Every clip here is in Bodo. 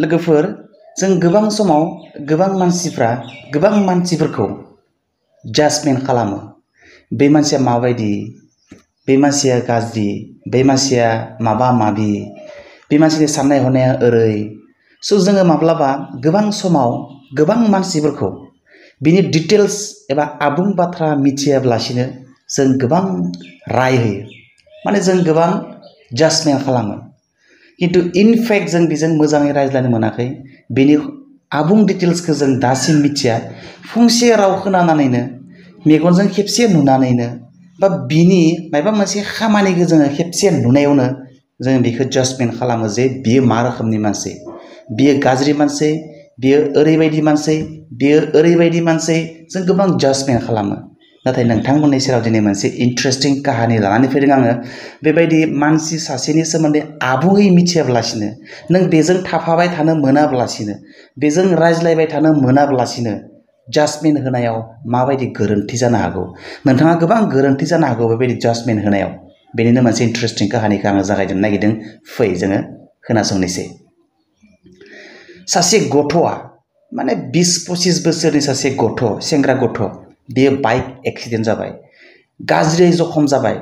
लोगोफोर जों गोबां समाव गोबां मानसिफोरखौ जाजमेन्ट खालामो। बे मानसिया माबायदि, बे मानसिया गाज्रि, बे मानसिया माबा माबि, बे मानसिनि साननाय हनाया ओरै। जोङो माब्लाबा गोबां समाव गोबां मानसिफोरखौ बिनि डिटेल्स एबा आबुं बाथ्रा मिथियाब्लासिनो जों गोबां राय होयो, माने जों गोबां जाजमेन्ट खालामो। किन्तु इनफेक्ट जों बेजों मोजाङै रायज्लायनो मोनाखै, बेनि आबुं डिटेल्सखौ जों दासिम मिथिया। फंसे राव खोनानानैनो, मेगनजों खेबसे नुनानैनो, बा बिनि माबा मोनसे खामानिखौ जोङो खेबसे नुनायावनो जों बेखौ जाजमेन्ट खालामो जे बियो मा रोखोमनि मानसि, बियो गाज्रि मानसि, बियो ओरैबायदि मानसि, बियो ओरैबायदि मानसि, जों गोबां जाजमेन्ट खालामो। नाथाय नोंथांमोननि सेराव दिनै मोनसे इन्टारेस्टिं काहानि लानानै फैदों आङो। बेबायदि मानसि सासेनि सोमोन्दै आबुङै मिथियाब्लासिनो, नों बेजों थाफाबाय थानो मोनाब्लासिनो, बेजों रायज्लायबाय थानो मोनाब्लासिनो जाजमेन्ट होनायाव माबायदि गोरोन्थि जानो हागौ। नोंथाङा गोबां गोरोन्थि जानो हागौ बेबायदि जाजमेन्ट होनायाव। बेनिनो मोनसे इन्टारेस्टिं काहानिखौ आङो जागायजेननो नागिरदों। फै जोङो खोनासंनोसै। सासे गथ'आ, माने 20-25 बोसोरनि सासे गथ', सेंग्रा गथ', बेयो बाइक एक्सिडेन्ट जाबाय, गाज्रियै जखम जाबाय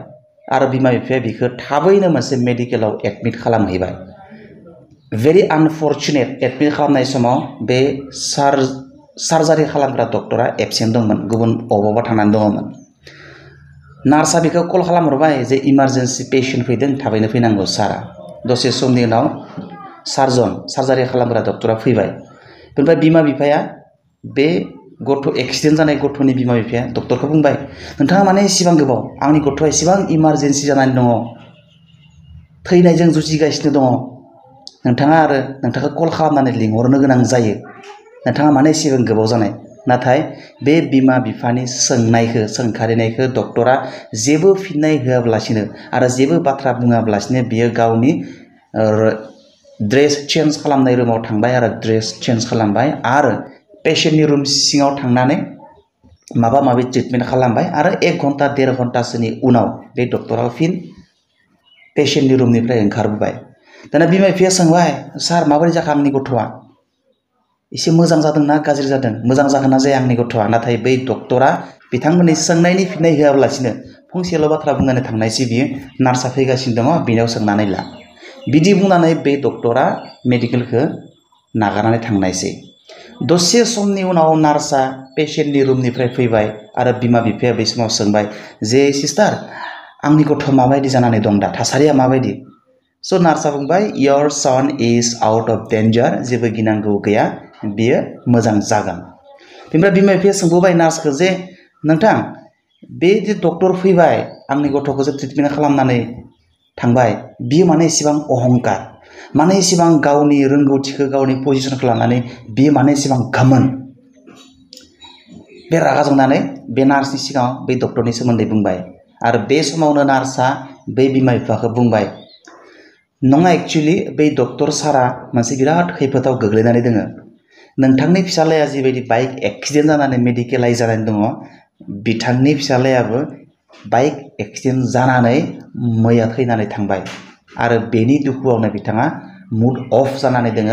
आरो बिमा बिफाया बिखौ थाबैनो मोनसे मेडिकेलाव एडमिट खालामहैबाय। भेरि आनफर्चुनेट, एडमिट खालामनाय समाव बे सार्जारि खालामग्रा डक्टरा एबसेन्ट दंमोन, गुबुन अबावबा थांनानै दङमोन। नार्सआ बेखौ कल खालामहरबाय जे इमारजेन्सि पेसेन्ट फैदों, थाबैनो फैनांगौ सारआ। दसे समनि उनाव सार्जारि खालामग्रा डक्टरा फैबाय। बेनिफ्राय बिमा बिफाया, बे गथ' एक्सिडेन्ट जानाय गथ'नि बिमा बिफाया डक्टरखौ बुंबाय, नोंथाङा माने एसेबां गोबाव, आंनि गथ'आ एसेबां इमारजेन्सि जानानै दङ, थैनायजों जुजिगासिनो दङ, नोंथांखौ कल खालामनानै लिंहरनो गोनां जायो, नोंथाङा माने एसेबां गोबाव जानाय। नाथाय बे बिमा बिफानि सोंखारिनायखौ डक्टरा जेबो फिननाय होआब्लासिनो आरो जेबो बाथ्रा बुङाब्लासिनो बियो गावनि ड्रेस चेन्ज खालामनाय रुमाव थांबाय आरो ड्रेस चेन्ज खालामबाय आरो पेसेन्टनि रुम सिङाव थांनानै माबा माबि ट्रिटमेन्ट खालामबाय आरो 1 घन्टा 1.5 घन्टासोनि उनाव बे डक्टरा फिन पेसेन्टनि रुमनिफ्राय ओंखारबोबाय। दाना बिमा बिफाया सोंबाय, सार माबोरै जाखो आंनि गथ'आ? एसे मोजां जादों ना गाज्रि जादों? मोजां जागोन ना जाया आंनि गथ'आ? नाथाय बै डक्टरा बिथांमोननि सोंनायनि फिननाय होआब्लासिनो फंसेल' बाथ्रा बुंनानै थांनायसै बियो, नार्सआ फैगासिनो दङ, बिनियाव सोंनानै ला। बिदि बुंनानै बे डक्टरा मेडिकेलखौ नागारनानै थांनायसै। दसे समनि उनाव नार्सआ पेसेन्टनि रुमनिफ्राय फैबाय आरो बिमा बिफाया बै समाव सोंबाय जे सिस्टार, आंनि गथ' माबायदि जानानै दं दा, थासारिया माबायदि? स' नार्सआ बुंबाय, your son is out of डेन्जार, जेबो गिनांगौ गैया, बियो मोजां जागोन। बेनिफ्राय बिमा बिफाया सोंबावबाय नार्सखौ जे नोंथां, बे जे डक्टर फैबाय आंनि गथ'खौ जे ट्रिटमेन्ट खालामनानै थांबाय, बियो माने एसेबां अहंकार, माने एसेबां गावनि रोंगौथिखौ, गावनि पजिसनखौ लानानै बियो माने एसेबां घमन। बे रागा जोंनानै बे नार्सनि सिगाङाव बै डक्टरनि सोमोन्दै बुंबाय आरो बे समावनो नार्सआ बै बिमा बिफाखौ बुंबाय, नङा, एक्चुअलि बै डक्टर सारा मोनसे बिराद खैफोदाव गोग्लैनानै दङ। नोंथांनि फिसालाया जिबायदि बाइक एक्सिडेन्ट जानानै मेडिकेलाइज जानानै दङ, बिथांनि फिसालायाबो बाइक एक्सिडेन्ट जानानै मैया थैनानै थांबाय आरो बेनि दुखुआवनो बिथाङा मुड अफ जानानै दङ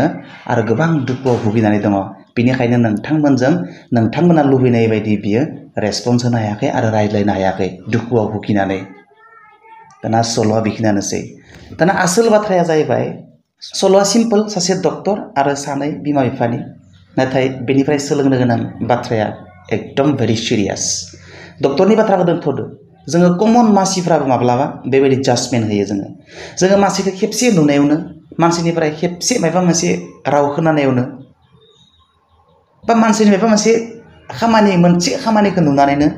आरो गोबां दुखुआव भुगिनानै दङ। बेनिखायनो नोंथांमोना लुबैनाय बायदि बियो रेसपन्स होनो हायाखै आरो रायज्लायनो हायाखै, दुखुआव भुगिनानै। दाना सल'आ बेखिनियानोसै। दाना आसोल बाथ्राया जाहैबाय, सल'आ सिम्पोल, सासे डक्टर आरो सानै बिमा बिफानि, नाथाय बेनिफ्राय सोलोंनो गोनां बाथ्राया एकदम भेरि सिरियास। डक्टरनि बाथ्राखौ दोनथ'दो, जोङो कमन मानसिफ्राबो माब्लाबा बेबायदि जाजमेन्ट होयो। जोङो मानसिखौ खेबसे नुनायावनो, मानसिनिफ्राय खेबसे माबा मोनसे राव खोनानायावनो, बा मानसिनि माबा मोनसे खामानिखौ नुनानैनो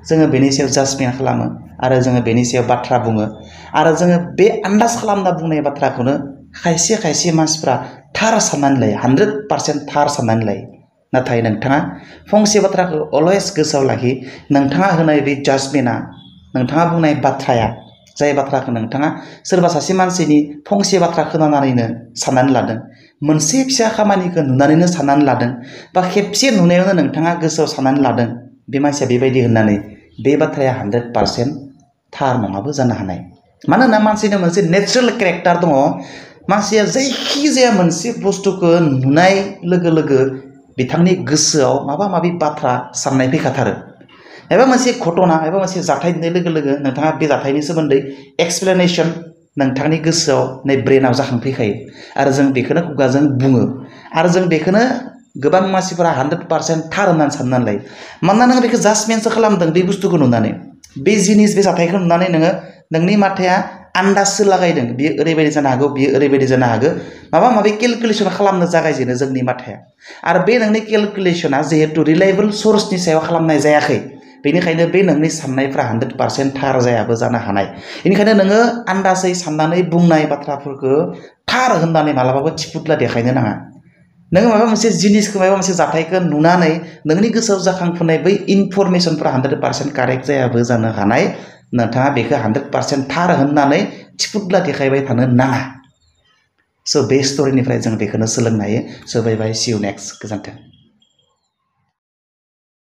जोङो बेनि सायाव जाजमेन्ट खालामो आरो जोङो बेनि सायाव बाथ्रा बुङो आरो जोङो बे आन्दाज खालामना बुंनाय बाथ्राखौनो खायसे मानसिफ्रा थार साननानै लायो, 100% थार साननानै लायो। नाथाय नोंथाङा फंसे बाथ्राखौ अलवेज गोसोआव लाखि, नोंथाङा होनाय बे जाजमेन्टआ, नोंथाङा बुंनाय बाथ्राया, जाय बाथ्राखौ नोंथाङा सोरबा सासे मानसिनि फंसे बाथ्रा खोनानानैनो साननानै लादों, मोनसे फिसा खामानिखौ नुनानैनो साननानै लादों, बा खेबसे नुनायावनो नोंथाङा गोसोआव साननानै लादों बे मानसिया बेबायदि होननानै, बे बाथ्राया 100% थार नङाबो जानो हानाय। मानोना मानसिनो मोनसे नेचारेल केरेक्टार दङ, मानसिया जायखिजाया मोनसे बुस्थुखौ नुनाय लोगो लोगो बिथांनि गोसोआव माबा माबि बाथ्रा साननाय फैखाथारो एबा मोनसे घटना एबा मोनसे जाथाय नुनाय लोगो लोगो नोंथाङा बे जाथायनि सोमोन्दै एक्सप्लेनेसन नोंथांनि गोसोआव नै ब्रेनाव जाखांफैखायो आरो जों बेखौनो खुगाजों बुङो आरो जों बेखौनो गोबां मानसिफोरा 100% थार होननानै साननानै लायो मानोना नों बेखौ जाजमेन्टसो खालामदों बे बुस्थुखौ नुनानै बे जिनिस बे जाथायखौ नुनानै नोंनि माथाया आन्दाजसो लागायदों बियो ओरैबायदि जानो हागौ बियो ओरैबायदि जानो हागौ माबा माबि केलकुलेसन खालामनो जागायजेनो जोंनि माथाया आरो बे नोंनि केलकुलेसना जिहेतु रिलायेबल सर्सनि सायाव खालामनाय जायाखै बेनिखायनो बे नोंनि साननायफ्रा 100% थार जायाबो जानो हानाय बेनिखायनो नोङो आन्दाजै साननानै बुंनाय बाथ्राफोरखौ थार होननानै मालाबाबो थिफुदला देखायनो नाङा नों माबा मोनसे जिनिसखौ माबा मोनसे जाथायखौ नुनानै नोंनि गोसोआव जाखांफुनाय बै इनफरमेसनफोरा 100% कारेक्ट जायाबो जानो हानाय नोंथाङा बेखौ 100% थार होननानै थिफुदला देखायबाय थानो नाङा स' बे स्ट'रिनिफ्राय जों बेखौनो सोलोंनो हायो स' बाय बाय सि इउ नेक्स्ट गोजोन्थों